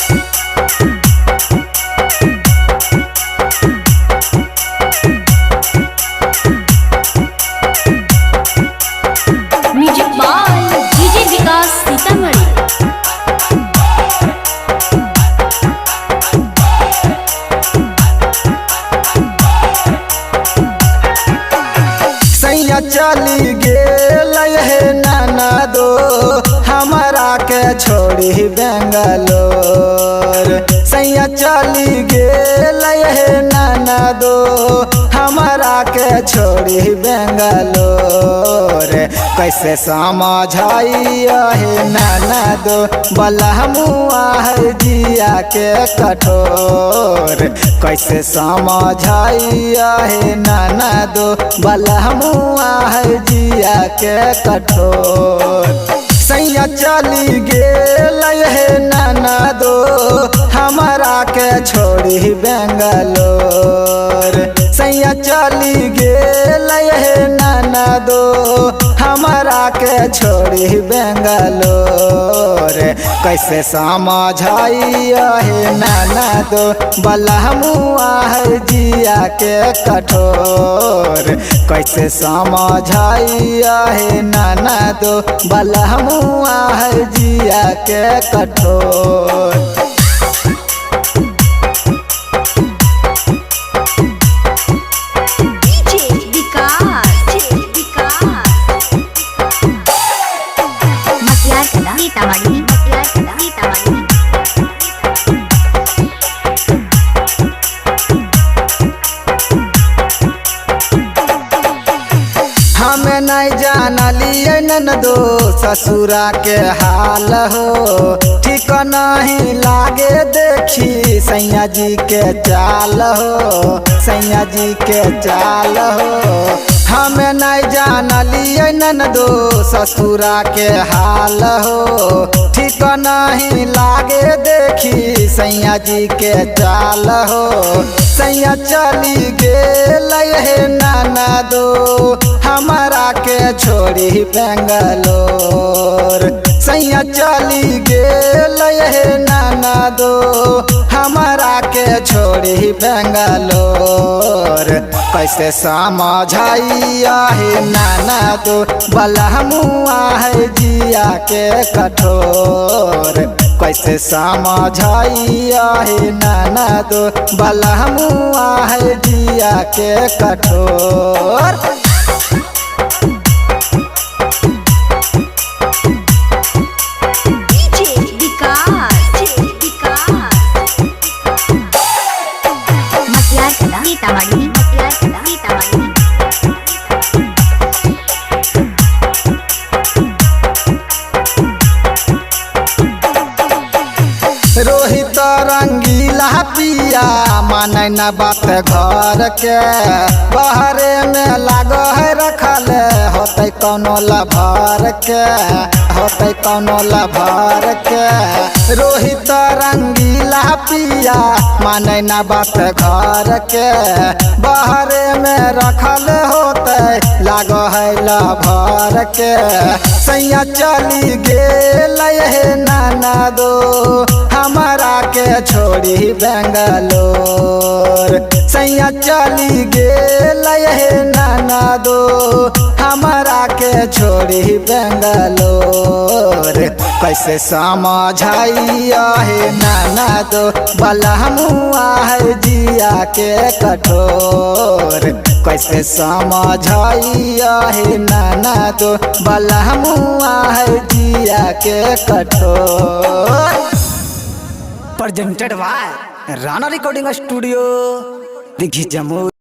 Music by DJ Vikas Sitamarhi. सैया चली गेल हे नाना दो, हमारा के छोड़ी बेंगलोर। सैया चली गेल हे नाना दो, हमारा के छोड़ी बेंगलोर। कैसे समझाई हे नाना दो, बलहमुआ है जिया के कठोर। कैसे समझाई हे नाना दो, बलहमुआ है जिया के कठोर। सैया चली गेल हे नाना दो, हमारा के छोड़ी बेंगलोर। सैया चली गेल हे नाना दो, हमारा के छोड़ी बेंगलोर। कैसे समझाई हे नाना दो, बलहमुआ है जिया के कठोर। कैसे समझाई हे नाना दो, बलहमुआ है जिया के कठोर। डीजे विकास, विकास मटियार कला सीतामढ़ी, मटियार कला सीतामढ़ी। हमें नहीं जानलिए ननदो ससुरा के हाल हो, ठीक नहीं लागे देखी सैया जी के चाल हो, सैया जी के चाल हो। हमें नहीं जानलिए ननदो ससुरा के हाल हो, ठीक नहीं लागे देखी सैया जी के चाल हो। सैया चली गेल हे नाना दो, हमारा के छोड़ी बेंगलोर। सैया चली गेल हे नाना दो, हमारा के छोड़ी बेंगलोर। कैसे समझाई हे नाना दो, बलहमुआ है जिया के कठोर। कैसे समझाई हे नाना दो, बलहमुआ है जिया के कठोर। डीजे विकास, विकास मटियार कला सीतामढ़ी, मटियार कला सीतामढ़ी। रोहित रंगीला पिया मानै न बात घर के, बहरे में लाग है रखल होतै कोनो लभर के, होतै कोनो लभर के। रोहित रंगीला पिया मानै न बात घर के, बहरे में रखल होतै लाग है लभर के। सैया चली गेल हे नाना दो, हमारा के छोड़ी बेंगलोर। सैया चली गेल हे नाना दो, हमारा के छोड़ी बेंगलोर। कैसे समझाई हे नाना दो, बलहमुआ है जिया के कठोर। कैसे समझाई हे नाना दो, बलहमुआ है जिया के कठोर। Presented by Rana recording studio, Dighi Jamui.